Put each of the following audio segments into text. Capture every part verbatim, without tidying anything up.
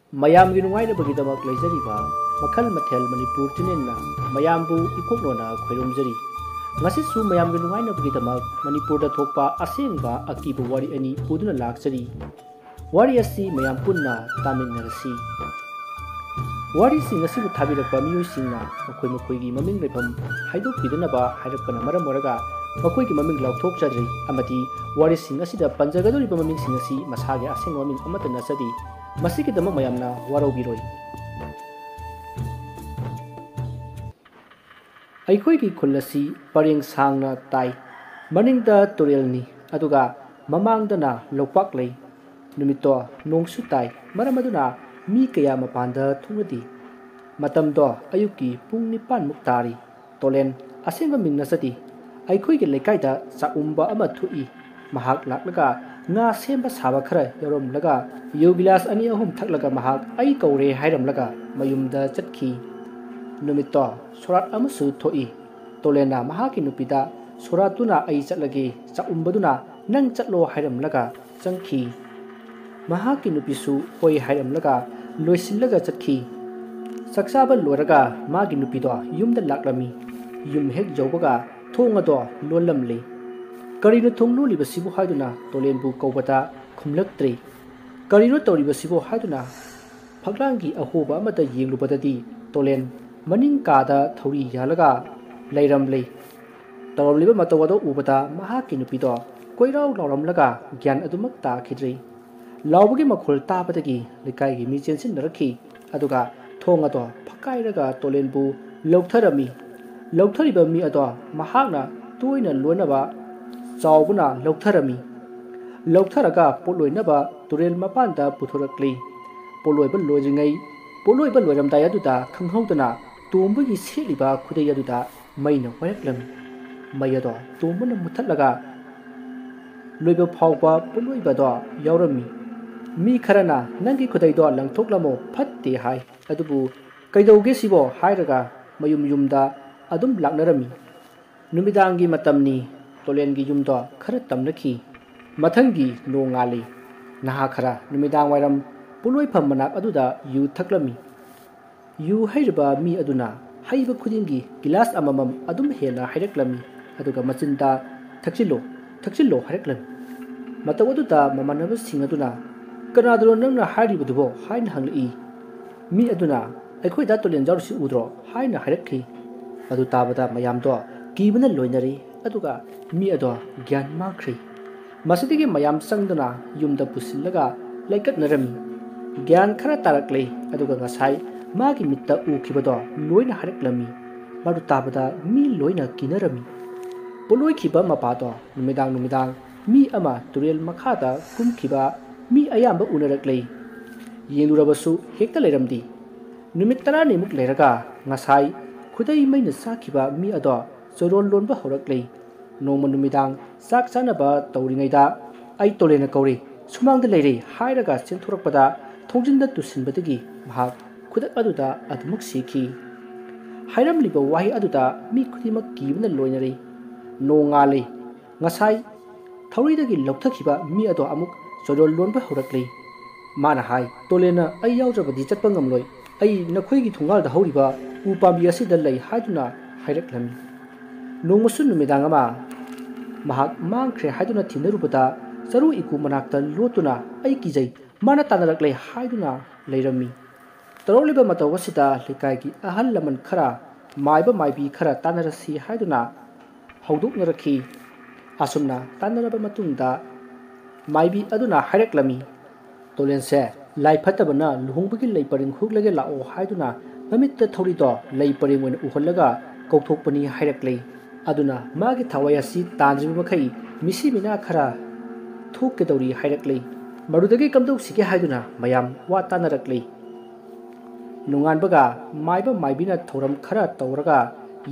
ꯃꯌꯥꯝꯒꯤ ꯅꯨꯡꯉꯥꯏꯅꯕꯒꯤꯗꯃꯛ ꯂꯩꯖꯔꯤꯕ ꯃꯈꯜ ꯃꯊꯦꯜ ꯃꯅꯤꯄꯨꯔ ꯆꯦꯅꯦꯜꯅ ꯃꯌꯥꯝꯕꯨ ꯏꯀꯣꯛꯅꯣꯅ ꯈꯣꯏꯔꯨꯝꯖꯔꯤ꯫ ꯉꯁꯤꯁꯨ ꯃꯌꯥꯝꯒꯤ ꯅꯨꯡꯉꯥꯏꯅꯕꯒꯤꯗꯃꯛ ꯃꯅꯤꯄꯨꯔꯗ ꯊꯣꯛꯄ ꯑꯁꯦꯡꯕ ꯑꯀꯤꯕ ꯋꯥꯔꯤ ꯑꯅꯤ ꯄꯨꯗꯨꯅ ꯂꯥꯛꯆꯔꯤ꯫ ꯋꯥꯔꯤ ꯑꯁꯤ ꯃꯌꯥꯝ ꯄꯨꯟꯅ ꯇꯥꯃꯤꯟꯅꯔꯁꯤ꯫ ꯋꯥꯔꯤꯁꯤꯡ ꯑꯁꯤꯕꯨ ꯊꯥꯕꯤꯔꯛꯄ ꯃꯤꯑꯣꯏꯁꯤꯡꯅ ꯃꯈꯣꯏ ꯃꯈꯣꯏꯒꯤ ꯃꯃꯤꯡ ꯂꯩꯐꯝ ꯍꯥꯏꯗꯣꯛꯄꯤꯗꯅꯕ ꯍꯥꯏꯔꯛꯄꯅ ꯃꯔꯝ ꯑꯣꯏꯔꯒ ꯃꯈꯣꯏꯒꯤ ꯃꯃꯤꯡ ꯂꯥꯎꯊꯣꯛꯆꯗ꯭ꯔꯤ ꯑꯃꯗꯤ ꯋꯥꯔꯤꯁꯤꯡ ꯑꯁꯤꯗ ꯄꯟꯖꯒꯗꯧꯔꯤꯕ ꯃꯃꯤꯡꯁꯤꯡ ꯑꯁꯤ ꯃꯁꯥꯒꯤ ꯑꯁꯦꯡꯕ ꯃꯃꯤꯡ ꯑꯃꯠꯇ ꯅꯠꯆꯗꯦ꯫ ꯃꯁꯤꯒꯤꯗꯃꯛ ꯃꯌꯥꯝꯅ ꯋꯥꯔꯧꯕꯤꯔꯣꯏ꯫ ꯑꯩꯈꯣꯏꯒꯤ ꯈꯨꯜ ꯑꯁꯤ ꯄꯔꯦꯡ ꯁꯥꯡꯅ ꯇꯥꯏ꯫ ꯃꯅꯤꯡꯗ ꯇꯨꯔꯦꯜꯅꯤ, ꯑꯗꯨꯒ ꯃꯃꯥꯡꯗꯅ ꯂꯣꯛꯄꯥꯛ ꯂꯩ꯫ ꯅꯨꯃꯤꯠꯇꯣ ꯅꯣꯡꯁꯨ ꯇꯥꯏ, ꯃꯔꯝ ꯑꯗꯨꯅ ꯃꯤ ꯀꯌꯥ ꯃꯄꯥꯟꯗ ꯊꯣꯛꯅꯗꯦ꯫ ꯃꯇꯝꯗꯣ ꯑꯌꯨꯛꯀꯤ ꯄꯨꯡ ꯅꯤꯄꯥꯟꯃꯨꯛ ꯇꯥꯔꯤ꯫ ꯇꯣꯂꯦꯟ, ꯑꯁꯦꯡꯕ ꯃꯤꯡ ꯅꯠꯆꯗꯦ꯫ ꯑꯩꯈꯣꯏꯒꯤ ꯂꯩꯀꯥꯏꯗ ꯆꯥꯛꯎꯝꯕ ꯑꯃ ꯊꯣꯛꯏ꯫ ꯃꯍꯥꯛ ꯂꯥꯛꯂꯒ ꯉꯥ ꯁꯦꯝꯕ ꯁꯥꯕ ꯈꯔ ꯌꯥꯎꯔꯝꯂꯒ ꯌꯨ ꯒꯤꯂꯥꯁ ꯑꯅꯤ ꯑꯍꯨꯝ ꯊꯛꯂꯒ ꯃꯍꯥꯛ ꯑꯩ ꯀꯧꯔꯦ ꯍꯥꯏꯔꯝꯂꯒ ꯃꯌꯨꯝꯗ ꯆꯠꯈꯤ꯫ ꯅꯨꯃꯤꯠꯇꯣ ꯁꯣꯔꯥꯠ ꯑꯃꯁꯨ ꯊꯣꯛꯏ꯫ ꯇꯣꯂꯦꯟꯅ ꯃꯍꯥꯛꯀꯤ ꯅꯨꯄꯤꯗ, "ꯁꯣꯔꯥꯠꯇꯨꯅ ꯑꯩ ꯆꯠꯂꯒꯦ, ꯆꯥꯛꯎꯝꯕꯗꯨꯅ ꯅꯪ ꯆꯠꯂꯣ" ꯍꯥꯏꯔꯝꯂꯒ ꯆꯪꯈꯤ꯫ ꯃꯍꯥꯛꯀꯤ ꯅꯨꯄꯤꯁꯨ ꯍꯣꯏ ꯍꯥꯏꯔꯝꯂꯒ ꯂꯣꯏꯁꯤꯜꯂꯒ ꯆꯠꯈꯤ꯫ ꯆꯥꯛꯆꯥꯕ ꯂꯣꯏꯔꯒ ꯃꯥꯒꯤ ꯅꯨꯄꯤꯗꯣ ꯌꯨꯝꯗ ꯂꯥꯛꯂꯝꯃꯤ꯫ ꯌꯨꯝ ꯍꯦꯛ ꯌꯧꯕꯒ ꯊꯣꯡ ꯑꯗꯣ ꯂꯣꯜꯂꯝꯂꯦ꯫ "ꯀꯔꯤꯅꯣ ꯊꯣꯡ ꯂꯣꯜꯂꯤꯕꯁꯤꯕꯨ?" ꯍꯥꯏꯗꯨꯅ ꯇꯣꯂꯦꯟꯕꯨ ꯀꯧꯕꯗ ꯈꯨꯝꯂꯛꯇ꯭ꯔꯦ꯫ "ꯀꯔꯤꯅꯣ ꯇꯧꯔꯤꯕꯁꯤꯕꯨ?" ꯍꯥꯏꯗꯨꯅ ꯐꯛꯂꯥꯡꯒꯤ ꯑꯍꯣꯕ ꯑꯃꯗ ꯌꯦꯡꯂꯨꯕꯗꯗꯤ ꯇꯣꯂꯦꯟ ꯃꯅꯤꯡ ꯀꯥꯗ ꯊꯧꯔꯤ ꯌꯥꯜꯂꯒ ꯂꯩꯔꯝꯂꯦ꯫ ꯇꯧꯔꯝꯂꯤꯕ ꯃꯇꯧ ꯑꯗꯨ ꯎꯕꯗ ꯃꯍꯥꯛꯀꯤ ꯅꯨꯄꯤꯗꯣ ꯀꯣꯏꯔꯥꯎ ꯂꯥꯎꯔꯝꯂꯒ ꯒ꯭ꯌꯥꯟ ꯑꯗꯨꯃꯛ ꯇꯥꯈꯤꯗ꯭ꯔꯦ꯫ ꯂꯥꯎꯕꯒꯤ ꯃꯈꯣꯜ ꯇꯥꯕꯗꯒꯤ ꯂꯩꯀꯥꯏꯒꯤ ꯃꯤ ꯆꯦꯟꯁꯤꯟꯅꯔꯛꯈꯤ, ꯑꯗꯨꯒ ꯊꯣꯡ ꯑꯗꯣ ꯐꯛꯀꯥꯏꯔꯒ ꯇꯣꯂꯦꯟꯕꯨ ꯂꯧꯊꯔꯝꯃꯤ꯫ ꯂꯧꯊꯔꯤꯕ ꯃꯤ ꯑꯗꯣ ꯃꯍꯥꯛꯅ ꯇꯣꯏꯅ ꯂꯣꯟꯅꯕ ꯆꯥꯎꯕꯅ ꯂꯧꯊꯔꯝꯃꯤ꯫ ꯂꯧꯊꯔꯒ ꯄꯣꯠꯂꯣꯏꯅꯕ ꯇꯨꯔꯦꯜ ꯃꯄꯥꯟꯗ ꯄꯨꯊꯣꯔꯛꯂꯤ꯫ ꯄꯣꯠꯂꯣꯏꯕ ꯂꯣꯏꯗ꯭ꯔꯤꯉꯩ, ꯄꯣꯠꯂꯣꯏꯕ ꯂꯣꯏꯔꯝꯗꯥꯏ ꯑꯗꯨꯗ ꯈꯪꯍꯧꯗꯅ ꯇꯣꯝꯕꯒꯤ ꯁꯦꯠꯂꯤꯕ ꯈꯨꯗꯩ ꯑꯗꯨꯗ ꯃꯩꯅ ꯋꯥꯏꯔꯛꯂꯝꯃꯤ꯫ ꯃꯩ ꯑꯗꯣ ꯇꯣꯝꯕꯅ ꯃꯨꯊꯠꯂꯒ ꯂꯣꯏꯕ ꯐꯥꯎꯕ ꯄꯣꯠꯂꯣꯏꯕꯗꯣ ꯌꯥꯎꯔꯝꯃꯤ꯫ ꯃꯤ ꯈꯔꯅ, "ꯅꯪꯒꯤ ꯈꯨꯗꯩꯗꯣ ꯂꯪꯊꯣꯛꯂꯝꯃꯣ, ꯐꯠꯇꯦ" ꯍꯥꯏ꯫ ꯑꯗꯨꯕꯨ "ꯀꯩꯗꯧꯒꯦ ꯁꯤꯕꯣ?" ꯍꯥꯏꯔꯒ ꯃꯌꯨꯝ ꯌꯨꯝꯗ ꯑꯗꯨꯝ ꯂꯥꯛꯅꯔꯝꯃꯤ꯫ ꯅꯨꯃꯤꯗꯥꯡꯒꯤ ꯃꯇꯝꯅꯤ꯫ ꯇꯣꯂꯦꯟꯒꯤ ꯌꯨꯝꯗꯣ ꯈꯔ ꯇꯝꯅꯈꯤ꯫ ꯃꯊꯪꯒꯤ ꯅꯣꯡꯉꯥꯜꯂꯤ꯫ ꯅꯍꯥ ꯈꯔ ꯅꯨꯃꯤꯗꯥꯡ ꯋꯥꯏꯔꯝ ꯄꯣꯠꯂꯣꯏꯐꯝ ꯃꯅꯥꯛ ꯑꯗꯨꯗ ꯌꯨ ꯊꯛꯂꯝꯃꯤ꯫ ꯌꯨ ꯍꯩꯔꯤꯕ ꯃꯤ ꯑꯗꯨꯅ ꯍꯩꯕ ꯈꯨꯗꯤꯡꯒꯤ ꯒꯤꯂꯥꯁ ꯑꯃꯃꯝ ꯑꯗꯨꯝ ꯍꯦꯟꯅ ꯍꯩꯔꯛꯂꯝꯃꯤ, ꯑꯗꯨꯒ ꯃꯆꯤꯟꯗ, "ꯊꯛꯆꯤꯜꯂꯣ, ꯊꯛꯆꯤꯜꯂꯣ" ꯍꯥꯏꯔꯛꯂꯝꯃꯤ꯫ ꯃꯇꯧ ꯑꯗꯨꯗ ꯃꯃꯥꯟꯅꯕꯁꯤꯡ ꯑꯗꯨꯅ, "ꯀꯅꯥꯗꯅꯣ ꯅꯪꯅ ꯍꯥꯏꯔꯤꯕꯗꯨꯕꯣ?" ꯍꯥꯏꯅ ꯍꯪꯂꯛꯏ꯫ ꯃꯤ ꯑꯗꯨꯅ, "ꯑꯩꯈꯣꯏꯗ ꯇꯨꯔꯦꯟ ꯌꯥꯎꯔꯤꯁꯤ ꯎꯗ꯭ꯔꯣ?" ꯍꯥꯏꯅ ꯍꯥꯏꯔꯛꯈꯤ꯫ ꯑꯗꯨ ꯇꯥꯕꯗ ꯃꯌꯥꯝꯗꯣ ꯀꯤꯕꯅ ꯂꯣꯏꯅꯔꯦ, ꯑꯗꯨꯒ ꯃꯤ ꯑꯗꯣ ꯒ꯭ꯌꯥꯟ ꯃꯥꯡꯈ꯭ꯔꯦ꯫ ꯃꯁꯤꯗꯒꯤ ꯃꯌꯥꯝ ꯆꯪꯗꯨꯅ ꯌꯨꯝꯗ ꯄꯨꯁꯤꯜꯂꯒ ꯂꯩꯀꯠꯅꯔꯝꯃꯤ꯫ ꯒ꯭ꯌꯥꯟ ꯈꯔ ꯇꯥꯔꯛꯂꯦ, ꯑꯗꯨꯒ ꯉꯁꯥꯏ ꯃꯥꯒꯤ ꯃꯤꯠꯇ ꯎꯈꯤꯕꯗꯣ ꯂꯣꯏꯅ ꯍꯥꯏꯔꯛꯂꯝꯃꯤ꯫ ꯃꯗꯨ ꯇꯥꯕꯗ ꯃꯤ ꯂꯣꯏꯅ ꯀꯤꯅꯔꯝꯃꯤ꯫ ꯄꯣꯠꯂꯣꯏꯈꯤꯕ ꯃꯄꯥꯗꯣ ꯅꯨꯃꯤꯗꯥꯡ ꯅꯨꯃꯤꯗꯥꯡ ꯃꯤ ꯑꯃ ꯇꯨꯔꯦꯜ ꯃꯈꯥꯗ ꯀꯨꯝꯈꯤꯕ ꯃꯤ ꯑꯌꯥꯝꯕ ꯎꯅꯔꯛꯂꯦ꯫ ꯌꯦꯡꯂꯨꯔꯕꯁꯨ ꯍꯦꯛꯇ ꯂꯩꯔꯝꯗꯦ꯫ ꯅꯨꯃꯤꯠ ꯇꯔꯥꯅꯤꯃꯨꯛ ꯂꯩꯔꯒ ꯉꯁꯥꯏ ꯈꯨꯗꯩ ꯃꯩꯅ ꯆꯥꯈꯤꯕ ꯃꯤ ꯑꯗꯣ ꯆꯣꯏꯔꯣꯜ ꯂꯣꯟꯕ ꯍꯧꯔꯛꯂꯦ꯫ ꯅꯣꯡꯃ ꯅꯨꯃꯤꯗꯥꯡ ꯆꯥꯛ ꯆꯥꯅꯕ ꯇꯧꯔꯤꯉꯩꯗ, "ꯑꯩ ꯇꯣꯂꯦꯟꯅ ꯀꯧꯔꯤ, ꯁꯨꯃꯥꯡꯗ ꯂꯩꯔꯦ" ꯍꯥꯏꯔꯒ ꯆꯦꯟꯊꯣꯔꯛꯄꯗ ꯊꯣꯡꯖꯤꯟꯗ ꯇꯨꯁꯤꯟꯕꯗꯒꯤ ꯃꯍꯥꯛ ꯈꯨꯗꯛ ꯑꯗꯨꯗ ꯑꯗꯨꯃꯛ ꯁꯤꯈꯤ꯫ ꯍꯥꯏꯔꯝꯂꯤꯕ ꯋꯥꯍꯩ ꯑꯗꯨꯗ ꯃꯤ ꯈꯨꯗꯤꯡꯃꯛ ꯀꯤꯕꯅ ꯂꯣꯏꯅꯔꯦ꯫ ꯅꯣꯡꯉꯥꯜꯂꯦ꯫ ꯉꯁꯥꯏ ꯊꯧꯔꯤꯗꯒꯤ ꯂꯧꯊꯈꯤꯕ ꯃꯤ ꯑꯗꯣ ꯑꯃꯨꯛ ꯆꯣꯏꯔꯣꯜ ꯂꯣꯟꯕ ꯍꯧꯔꯛꯂꯤ꯫ ꯃꯥꯅ ꯍꯥꯏ, "ꯇꯣꯂꯦꯟꯅ ꯑꯩ ꯌꯥꯎꯗ꯭ꯔꯕꯗꯤ ꯆꯠꯄ ꯉꯝꯂꯣꯏ꯫ ꯑꯩ ꯅꯈꯣꯏꯒꯤ ꯊꯣꯡꯒꯥꯜꯗ ꯍꯧꯔꯤꯕ ꯎ ꯄꯥꯝꯕꯤ ꯑꯁꯤꯗ ꯂꯩ" ꯍꯥꯏꯗꯨꯅ ꯍꯥꯏꯔꯛꯂꯝꯃꯤ꯫ ꯅꯣꯡꯃꯁꯨ ꯅꯨꯃꯤꯗꯥꯡ ꯑꯃ ꯃꯍꯥꯛ ꯃꯥꯡꯈ꯭ꯔꯦ ꯍꯥꯏꯗꯨꯅ ꯊꯤꯅꯔꯨꯕꯗ ꯆꯔꯨ ꯏꯀꯨ ꯃꯅꯥꯛꯇ ꯂꯣꯠꯇꯨꯅ, "ꯑꯩ ꯀꯤꯖꯩ, ꯃꯥꯅ ꯇꯥꯟꯅꯔꯛꯂꯦ" ꯍꯥꯏꯗꯨꯅ ꯂꯩꯔꯝꯃꯤ꯫ ꯇꯧꯔꯛꯂꯤꯕ ꯃꯇꯧ ꯑꯁꯤꯗ ꯂꯩꯀꯥꯏꯒꯤ ꯑꯍꯜ ꯂꯃꯟ ꯈꯔ, ꯃꯥꯏꯕ ꯃꯥꯏꯕꯤ ꯈꯔ ꯇꯥꯟꯅꯔꯁꯤ ꯍꯥꯏꯗꯨꯅ ꯍꯧꯗꯣꯛꯅꯔꯛꯈꯤ꯫ ꯑꯁꯨꯝꯅ ꯇꯥꯟꯅꯔꯕ ꯃꯇꯨꯡꯗ ꯃꯥꯏꯕꯤ ꯑꯗꯨꯅ ꯍꯥꯏꯔꯛꯂꯝꯃꯤ, "ꯇꯣꯂꯦꯟꯁꯦ ꯂꯥꯏ ꯐꯠꯇꯕꯅ ꯂꯨꯍꯣꯡꯕꯒꯤ ꯂꯩ ꯄꯔꯦꯡ ꯍꯨꯛꯂꯒꯦ ꯂꯥꯛꯑꯣ" ꯍꯥꯏꯗꯨꯅ ꯃꯃꯤꯠꯇ ꯊꯧꯔꯤꯗꯣ ꯂꯩ ꯄꯔꯦꯡ ꯑꯣꯏꯅ ꯎꯍꯜꯂꯒ ꯀꯧꯊꯣꯛꯄꯅꯤ ꯍꯥꯏꯔꯛꯂꯦ꯫ ꯑꯗꯨꯅ ꯃꯥꯒꯤ ꯊꯋꯥꯏ ꯑꯁꯤ ꯇꯥꯟꯗ꯭ꯔꯤꯕ ꯃꯈꯩ ꯃꯤꯁꯤ ꯃꯤꯅꯥ ꯈꯔ ꯊꯣꯛꯀꯗꯧꯔꯤ ꯍꯥꯏꯔꯛꯂꯦ꯫ ꯃꯗꯨꯗꯒꯤ ꯀꯝꯗꯧꯁꯤꯒꯦ ꯍꯥꯏꯗꯨꯅ ꯃꯌꯥꯝ ꯋꯥ ꯇꯥꯟꯅꯔꯛꯂꯦ꯫ ꯅꯣꯡꯉꯥꯟꯕꯒ ꯃꯥꯏꯕ ꯃꯥꯏꯕꯤꯅ ꯊꯧꯔꯝ ꯈꯔ ꯇꯧꯔꯒ,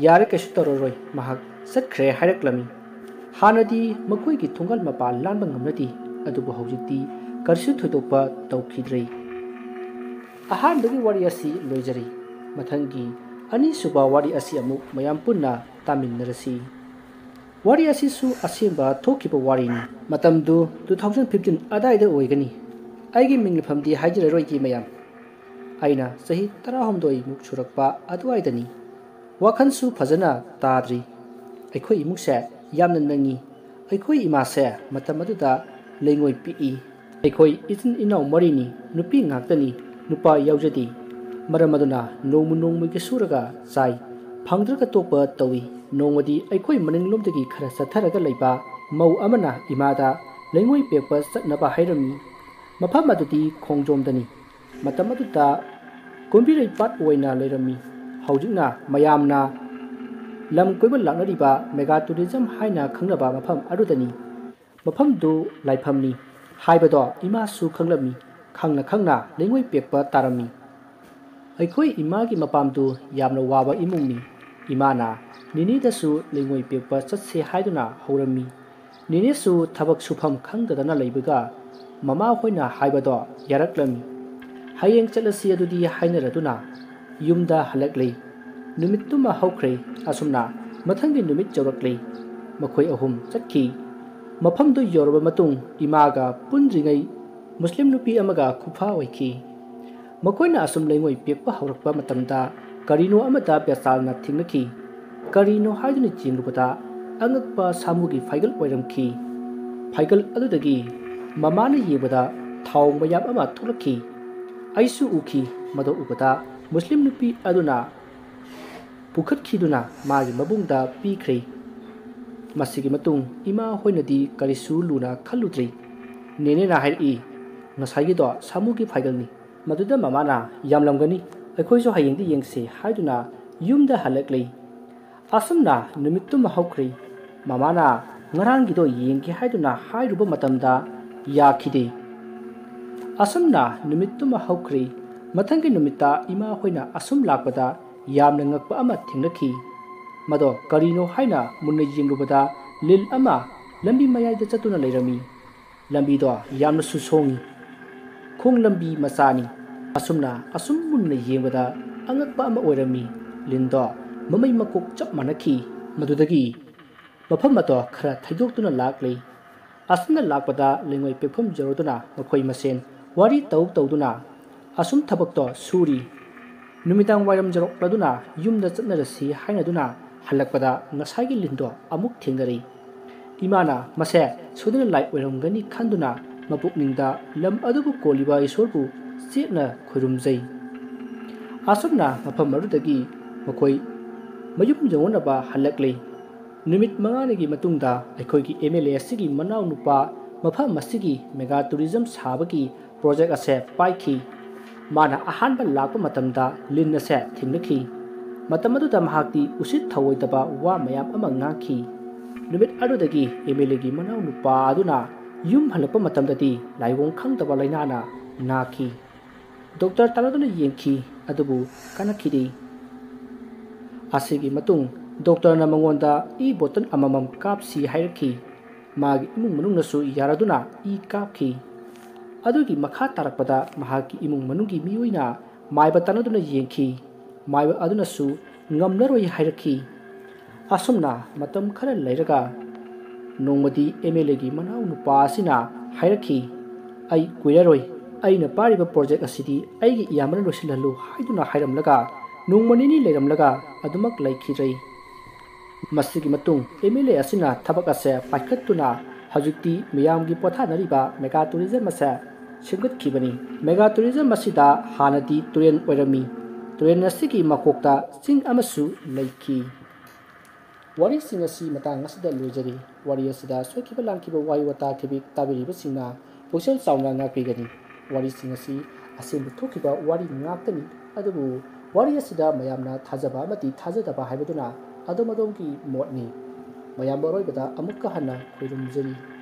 "ꯌꯥꯔꯦ, ꯀꯩꯁꯨ ꯇꯧꯔꯔꯣꯏ, ꯃꯍꯥꯛ ꯆꯠꯈ꯭ꯔꯦ" ꯍꯥꯏꯔꯛꯂꯝꯃꯤ꯫ ꯍꯥꯟꯅꯗꯤ ꯃꯈꯣꯏꯒꯤ ꯊꯣꯡꯒꯥꯜ ꯃꯄꯥ ꯂꯥꯟꯕ ꯉꯝꯅꯗꯦ, ꯑꯗꯨꯕꯨ ꯍꯧꯖꯤꯛꯇꯤ ꯀꯔꯤꯁꯨ ꯊꯣꯏꯗꯣꯛꯄ ꯇꯧꯈꯤꯗ꯭ꯔꯦ꯫ ꯑꯍꯥꯟꯕꯒꯤ ꯋꯥꯔꯤ ꯑꯁꯤ ꯂꯣꯏꯖꯔꯦ꯫ ꯃꯊꯪꯒꯤ ꯑꯅꯤꯁꯨꯕ ꯋꯥꯔꯤ ꯑꯁꯤ ꯑꯃꯨꯛ ꯃꯌꯥꯝ ꯄꯨꯟꯅ ꯇꯥꯃꯤꯟꯅꯔꯁꯤ꯫ ꯋꯥꯔꯤ ꯑꯁꯤꯁꯨ ꯑꯁꯦꯡꯕ ꯊꯣꯛꯈꯤꯕ ꯋꯥꯔꯤꯅꯤ꯫ ꯃꯇꯝꯗꯨ two thousand fifteen ꯑꯗꯥꯏꯗ ꯑꯣꯏꯒꯅꯤ꯫ ꯑꯩꯒꯤ ꯃꯤꯡ ꯂꯩꯐꯝꯗꯤ ꯍꯥꯏꯖꯔꯔꯣꯏꯒꯦ ꯃꯌꯥꯝ꯫ ꯑꯩꯅ ꯆꯍꯤ ꯇꯔꯥꯍꯨꯝꯗꯣꯏ ꯃꯨꯛ ꯁꯨꯔꯛꯄ ꯑꯗꯨꯋꯥꯏꯗꯅꯤ꯫ ꯋꯥꯈꯜꯁꯨ ꯐꯖꯅ ꯇꯥꯗ꯭ꯔꯤ꯫ ꯑꯩꯈꯣꯏ ꯏꯃꯨꯡꯁꯦ ꯌꯥꯝꯅ ꯅꯪꯉꯤ꯫ ꯑꯩꯈꯣꯏ ꯏꯃꯥꯁꯦ ꯃꯇꯝ ꯑꯗꯨꯗ ꯂꯩꯉꯣꯏ ꯄꯦꯛꯏ꯫ ꯑꯩꯈꯣꯏ ꯏꯆꯤꯟ ꯏꯅꯥꯎ ꯃꯔꯤꯅꯤ, ꯅꯨꯄꯤ ꯉꯥꯛꯇꯅꯤ, ꯅꯨꯄꯥ ꯌꯥꯎꯖꯗꯦ꯫ ꯃꯔꯝ ꯑꯗꯨꯅ ꯅꯣꯡꯃ ꯅꯣꯡꯃꯒꯤ ꯁꯨꯔꯒ ꯆꯥꯏ, ꯐꯪꯗ꯭ꯔꯒ ꯇꯣꯛꯄ ꯇꯧꯏ꯫ ꯅꯣꯡꯃꯗꯤ ꯑꯩꯈꯣꯏ ꯃꯅꯤꯡꯂꯣꯝꯗꯒꯤ ꯈꯔ ꯆꯠꯊꯔꯒ ꯂꯩꯕ ꯃꯧ ꯑꯃꯅ ꯏꯃꯥꯗ ꯂꯩꯉꯣꯏ ꯄꯦꯛꯄ ꯆꯠꯅꯕ ꯍꯥꯏꯔꯝꯃꯤ꯫ ꯃꯐꯝ ꯑꯗꯨꯗꯤ ꯈꯣꯡꯖꯣꯝꯗꯅꯤ꯫ ꯃꯇꯝ ꯑꯗꯨꯗ ꯀꯨꯝꯕꯤꯔꯩ ꯄꯥꯠ ꯑꯣꯏꯅ ꯂꯩꯔꯝꯃꯤ꯫ ꯍꯧꯖꯤꯛꯅ ꯃꯌꯥꯝꯅ ꯂꯝ ꯀꯣꯏꯕ ꯂꯥꯛꯅꯔꯤꯕ ꯃꯦꯒꯥ ꯇꯨꯔꯤꯖꯝ ꯍꯥꯏꯅ ꯈꯪꯅꯕ ꯃꯐꯝ ꯑꯗꯨꯗꯅꯤ꯫ ꯃꯐꯝꯗꯨ ꯂꯥꯏꯐꯝꯅꯤ ꯍꯥꯏꯕꯗꯣ ꯏꯃꯥꯁꯨ ꯈꯪꯂꯝꯃꯤ꯫ ꯈꯪꯅ ꯈꯪꯅ ꯂꯩꯉꯣꯏ ꯄꯦꯛꯄ ꯇꯥꯔꯝꯃꯤ꯫ ꯑꯩꯈꯣꯏ ꯏꯃꯥꯒꯤ ꯃꯄꯥꯝꯗꯨ ꯌꯥꯝꯅ ꯋꯥꯕ ꯏꯃꯨꯡꯅꯤ꯫ ꯏꯃꯥꯅ ꯅꯦꯅꯦꯗꯁꯨ ꯂꯩꯉꯣꯏ ꯄꯦꯛꯄ ꯆꯠꯁꯦ ꯍꯥꯏꯗꯨꯅ ꯍꯧꯔꯝꯃꯤ꯫ ꯅꯦꯅꯦꯁꯨ ꯊꯕꯛ ꯁꯨꯐꯝ ꯈꯪꯗꯗꯅ ꯂꯩꯕꯒ ꯃꯃꯥ ꯍꯣꯏꯅ ꯍꯥꯏꯕꯗꯣ ꯌꯥꯔꯛꯂꯝꯃꯤ꯫ ꯍꯌꯦꯡ ꯆꯠꯂꯁꯤ ꯑꯗꯨꯗꯤ ꯍꯥꯏꯅꯔꯗꯨꯅ ꯌꯨꯝꯗ ꯍꯜꯂꯛꯂꯦ꯫ ꯅꯨꯃꯤꯠꯇꯨꯃ ꯍꯧꯈ꯭ꯔꯦ꯫ ꯑꯁꯨꯝꯅ ꯃꯊꯪꯒꯤ ꯅꯨꯃꯤꯠ ꯌꯧꯔꯛꯂꯦ꯫ ꯃꯈꯣꯏ ꯑꯍꯨꯝ ꯆꯠꯈꯤ꯫ ꯃꯐꯝꯗꯨ ꯌꯧꯔꯕ ꯃꯇꯨꯡ ꯏꯃꯥꯒ ꯄꯨꯟꯗ꯭ꯔꯤꯉꯩ ꯃꯨꯁꯂꯤꯝ ꯅꯨꯄꯤ ꯑꯃꯒ ꯈꯨꯐꯥ ꯑꯣꯏꯈꯤ꯫ ꯃꯈꯣꯏꯅ ꯑꯁꯨꯝ ꯂꯩꯉꯣꯏ ꯄꯦꯛꯄ ꯍꯧꯔꯛꯄ ꯃꯇꯝꯗ ꯀꯔꯤꯅꯣ ꯑꯃꯗ ꯕꯦꯆꯥꯜꯅ ꯊꯦꯡꯅꯈꯤ꯫ ꯀꯔꯤꯅꯣ ꯍꯥꯏꯗꯨꯅ ꯌꯦꯡꯂꯨꯕꯗ ꯑꯉꯛꯄ ꯁꯥꯃꯨꯒꯤ ꯐꯥꯏꯒꯜ ꯑꯣꯏꯔꯝꯈꯤ꯫ ꯐꯥꯏꯒꯜ ꯑꯗꯨꯗꯒꯤ ꯃꯃꯥꯅ ꯌꯦꯡꯕꯗ ꯊꯥꯎ ꯃꯌꯥꯝ ꯑꯃ ꯊꯣꯛꯂꯛꯈꯤ꯫ ꯑꯩꯁꯨ ꯎꯈꯤ꯫ ꯃꯗꯨ ꯎꯕꯗ ꯃꯨꯁꯂꯤꯝ ꯅꯨꯄꯤ ꯑꯗꯨꯅ ꯄꯨꯈꯠꯈꯤꯗꯨꯅ ꯃꯥꯒꯤ ꯃꯕꯨꯡꯗ ꯄꯤꯈ꯭ꯔꯦ꯫ ꯃꯁꯤꯒꯤ ꯃꯇꯨꯡ ꯏꯃꯥ ꯍꯣꯏꯅꯗꯤ ꯀꯔꯤꯁꯨ ꯂꯨꯅ ꯈꯜꯂꯨꯗ꯭ꯔꯤ꯫ ꯅꯦꯅꯦꯅ ꯍꯥꯏꯔꯛꯏ, "ꯉꯁꯥꯏꯒꯤꯗꯣ ꯁꯥꯃꯨꯒꯤ ꯐꯥꯏꯒꯜꯅꯤ꯫ ꯃꯗꯨꯗ ꯃꯃꯥꯅ ꯌꯥꯝꯂꯝꯒꯅꯤ, ꯑꯩꯈꯣꯏꯁꯨ ꯍꯌꯦꯡꯗꯤ ꯌꯦꯡꯁꯤ" ꯍꯥꯏꯗꯨꯅ ꯌꯨꯝꯗ ꯍꯜꯂꯛꯂꯦ꯫ ꯑꯁꯨꯝꯅ ꯅꯨꯃꯤꯠꯇꯨꯃ ꯍꯧꯈ꯭ꯔꯦ꯫ ꯃꯃꯥꯅ ꯉꯔꯥꯡꯒꯤꯗꯣ ꯌꯦꯡꯒꯦ ꯍꯥꯏꯗꯨꯅ ꯍꯥꯏꯔꯨꯕ ꯃꯇꯝꯗ ꯌꯥꯈꯤꯗꯦ꯫ ꯑꯁꯨꯝꯅ ꯅꯨꯃꯤꯠꯇꯨꯃ ꯍꯧꯈ꯭ꯔꯦ꯫ ꯃꯊꯪꯒꯤ ꯅꯨꯃꯤꯠꯇ ꯏꯃꯥ ꯍꯣꯏꯅ ꯑꯁꯨꯝ ꯂꯥꯛꯄꯗ ꯌꯥꯝꯅ ꯉꯛꯄ ꯑꯃ ꯊꯦꯡꯅꯈꯤ꯫ ꯃꯗꯣ ꯀꯔꯤꯅꯣ ꯍꯥꯏꯅ ꯃꯨꯟꯅ ꯌꯦꯡꯂꯨꯕꯗ ꯂꯤꯟ ꯑꯃ ꯂꯝꯕꯤ ꯃꯌꯥꯏꯗ ꯆꯠꯇꯨꯅ ꯂꯩꯔꯝꯃꯤ꯫ ꯂꯝꯕꯤꯗꯣ ꯌꯥꯝꯅꯁꯨ ꯁꯣꯡꯉꯤ꯫ ꯈꯣꯡ ꯂꯝꯕꯤ ꯃꯆꯥꯅꯤ꯫ ꯑꯁꯨꯝꯅ ꯑꯁꯨꯝ ꯃꯨꯟꯅ ꯌꯦꯡꯕꯗ ꯑꯉꯛꯄ ꯑꯃ ꯑꯣꯏꯔꯝꯃꯤ꯫ ꯂꯤꯟꯗꯣ ꯃꯃꯩ ꯃꯀꯣꯛ ꯆꯞ ꯃꯥꯟꯅꯈꯤ꯫ ꯃꯗꯨꯗꯒꯤ ꯃꯐꯝ ꯑꯗꯣ ꯈꯔ ꯊꯩꯗꯣꯛꯇꯨꯅ ꯂꯥꯛꯂꯤ꯫ ꯑꯁꯨꯝꯅ ꯂꯥꯛꯄꯗ ꯂꯩꯉꯣꯏ ꯄꯦꯛꯐꯝ ꯌꯧꯔꯗꯨꯅ ꯃꯈꯣꯏ ꯃꯁꯦꯟ ꯋꯥꯔꯤ ꯇꯧ ꯇꯧꯗꯨꯅ ꯑꯁꯨꯝ ꯊꯕꯛꯇꯣ ꯁꯨꯔꯤ꯫ ꯅꯨꯃꯤꯗꯥꯡ ꯋꯥꯏꯔꯝ ꯌꯧꯔꯛꯂꯗꯨꯅ ꯌꯨꯝꯗ ꯆꯠꯅꯔꯁꯤ ꯍꯥꯏꯅꯗꯨꯅ ꯍꯜꯂꯛꯄꯗ ꯉꯁꯥꯏꯒꯤ ꯂꯤꯟꯗꯣ ꯑꯃꯨꯛ ꯊꯦꯡꯅꯔꯤ꯫ ꯏꯃꯥꯅ ꯃꯁꯦ ꯁꯣꯏꯗꯅ ꯂꯥꯏ ꯑꯣꯏꯔꯝꯒꯅꯤ ꯈꯟꯗꯨꯅ ꯃꯄꯨꯛꯅꯤꯡꯗ ꯂꯝ ꯑꯗꯨꯕꯨ ꯀꯣꯜꯂꯤꯕ ꯏꯁꯣꯔꯕꯨ ꯆꯦꯠꯅ ꯈꯨꯔꯨꯝꯖꯩ꯫ ꯑꯁꯨꯝꯅ ꯃꯐꯝ ꯑꯗꯨꯗꯒꯤ ꯃꯈꯣꯏ ꯃꯌꯨꯝ ꯌꯧꯅꯅꯕ ꯍꯜꯂꯛꯂꯤ꯫ ꯅꯨꯃꯤꯠ ꯃꯉꯥꯅꯤꯒꯤ ꯃꯇꯨꯡꯗ ꯑꯩꯈꯣꯏꯒꯤ ꯑꯦꯝ ꯑꯦꯜ ꯑꯦ ꯑꯁꯤꯒꯤ ꯃꯅꯥꯎꯅꯨꯄꯥ ꯃꯐꯝ ꯑꯁꯤꯒꯤ ꯃꯦꯒꯥ ꯇꯨꯔꯤꯖꯝ ꯁꯥꯕꯒꯤ ꯄ꯭ꯔꯣꯖꯦꯛ ꯑꯁꯦ ꯄꯥꯏꯈꯤ꯫ ꯃꯥꯅ ꯑꯍꯥꯟꯕ ꯂꯥꯛꯄ ꯃꯇꯝꯗ ꯂꯤꯟ ꯑꯁꯦ ꯊꯦꯡꯅꯈꯤ꯫ ꯃꯇꯝ ꯑꯗꯨꯗ ꯃꯍꯥꯛꯇꯤ ꯎꯁꯤꯠ ꯊꯑꯣꯏꯗꯕ ꯋꯥ ꯃꯌꯥꯝ ꯑꯃ ꯉꯥꯡꯈꯤ꯫ ꯅꯨꯃꯤꯠ ꯑꯗꯨꯗꯒꯤ ꯑꯦꯝ ꯑꯦꯜ ꯑꯦꯒꯤ ꯃꯅꯥꯎꯅꯨꯄꯥ ꯑꯗꯨꯅ ꯌꯨꯝ ꯍꯜꯂꯛꯄ ꯃꯇꯝꯗꯗꯤ ꯂꯥꯏꯑꯣꯡ ꯈꯪꯗꯕ ꯂꯥꯏꯅꯥꯅ ꯅꯥꯈꯤ꯫ ꯗꯣꯛꯇꯔ ꯇꯥꯟꯅꯗꯨꯅ ꯌꯦꯡꯈꯤ, ꯑꯗꯨꯕꯨ ꯀꯥꯟꯅꯈꯤꯗꯦ꯫ ꯑꯁꯤꯒꯤ ꯃꯇꯨꯡ ꯗꯣꯛꯇꯔꯅ ꯃꯉꯣꯟꯗ ꯏ ꯕꯣꯇꯜ ꯑꯃꯃꯝ ꯀꯥꯞꯁꯤ ꯍꯥꯏꯔꯛꯈꯤ꯫ ꯃꯥꯒꯤ ꯏꯃꯨꯡ ꯃꯅꯨꯡꯅꯁꯨ ꯌꯥꯔꯗꯨꯅ ꯏ ꯀꯥꯞꯈꯤ꯫ ꯑꯗꯨꯒꯤ ꯃꯈꯥ ꯇꯥꯔꯛꯄꯗ ꯃꯍꯥꯛꯀꯤ ꯏꯃꯨꯡ ꯃꯅꯨꯡꯒꯤ ꯃꯤꯑꯣꯏꯅ ꯃꯥꯏꯕ ꯇꯥꯟꯅꯗꯨꯅ ꯌꯦꯡꯈꯤ꯫ ꯃꯥꯏꯕ ꯑꯗꯨꯅꯁꯨ ꯉꯝꯂꯔꯣꯏ ꯍꯥꯏꯔꯛꯈꯤ꯫ ꯑꯁꯨꯝꯅ ꯃꯇꯝ ꯈꯔ ꯂꯩꯔꯒ ꯅꯣꯡꯃꯗꯤ ꯑꯦꯝ ꯑꯦꯜ ꯑꯦꯒꯤ ꯃꯅꯥꯎ ꯅꯨꯄꯥ ꯑꯁꯤꯅ ꯍꯥꯏꯔꯛꯈꯤ, "ꯑꯩ ꯀꯨꯏꯔꯔꯣꯏ, ꯑꯩꯅ ꯄꯥꯏꯔꯤꯕ ꯄ꯭ꯔꯣꯖꯦꯛ ꯑꯁꯤꯗꯤ ꯑꯩꯒꯤ ꯏꯌꯥꯝꯕꯅ ꯂꯣꯏꯁꯤꯜꯍꯜꯂꯨ" ꯍꯥꯏꯗꯨꯅ ꯍꯥꯏꯔꯝꯂꯒ ꯅꯣꯡꯃ ꯅꯤꯅꯤ ꯂꯩꯔꯝꯂꯒ ꯑꯗꯨꯃꯛ ꯂꯩꯈꯤꯗ꯭ꯔꯦ꯫ ꯃꯁꯤꯒꯤ ꯃꯇꯨꯡ ꯑꯦꯝ ꯑꯦꯜ ꯑꯦ ꯑꯁꯤꯅ ꯊꯕꯛ ꯑꯁꯦ ꯄꯥꯏꯈꯠꯇꯨꯅ ꯍꯧꯖꯤꯛꯇꯤ ꯃꯤꯌꯥꯝꯒꯤ ꯄꯣꯊꯥꯅꯔꯤꯕ ꯃꯦꯒꯥ ꯇꯨꯔꯤꯖꯝ ꯑꯁꯦ ꯁꯦꯝꯒꯠꯈꯤꯕꯅꯤ꯫ ꯃꯦꯒꯥ ꯇꯨꯔꯤꯖꯝ ꯑꯁꯤꯗ ꯍꯥꯟꯅꯗꯤ ꯇꯨꯔꯦꯜ ꯑꯣꯏꯔꯝꯃꯤ꯫ ꯇꯨꯔꯦꯜ ꯑꯁꯤꯒꯤ ꯃꯈꯣꯛꯇ ꯆꯤꯡ ꯑꯃꯁꯨ ꯂꯩꯈꯤ꯫ ꯋꯥꯔꯤꯁꯤꯡ ꯑꯁꯤ ꯃꯇꯥꯡ ꯑꯁꯤꯗ ꯂꯣꯏꯖꯔꯤ꯫ ꯋꯥꯔꯤ ꯑꯁꯤꯗ ꯁꯣꯏꯈꯤꯕ ꯂꯥꯟꯈꯤꯕ ꯋꯥꯍꯩ ꯋꯥꯇꯥ ꯈꯤꯕꯤꯛ ꯇꯥꯕꯤꯔꯤꯕꯁꯤꯡꯅ ꯄꯨꯛꯆꯦꯜ ꯆꯥꯎꯅ ꯉꯥꯛꯄꯤꯒꯅꯤ꯫ ꯋꯥꯔꯤꯁꯤꯡ ꯑꯁꯤ ꯑꯁꯦꯡꯕ ꯊꯣꯛꯈꯤꯕ ꯋꯥꯔꯤ ꯉꯥꯛꯇꯅꯤ꯫ ꯑꯗꯨꯕꯨ ꯋꯥꯔꯤ ꯑꯁꯤꯗ ꯃꯌꯥꯝꯅ ꯊꯥꯖꯕ ꯑꯃꯗꯤ ꯊꯥꯖꯗꯕ ꯍꯥꯏꯕꯗꯨꯅ ꯑꯗꯣꯝ ꯑꯗꯣꯝꯒꯤ ꯃꯣꯠꯅꯤ꯫ ꯃꯌꯥꯝ ꯑꯔꯣꯏꯕꯗ ꯑꯃꯨꯛꯀ ꯍꯟꯅ ꯈꯨꯔꯨꯝꯖꯔꯤ꯫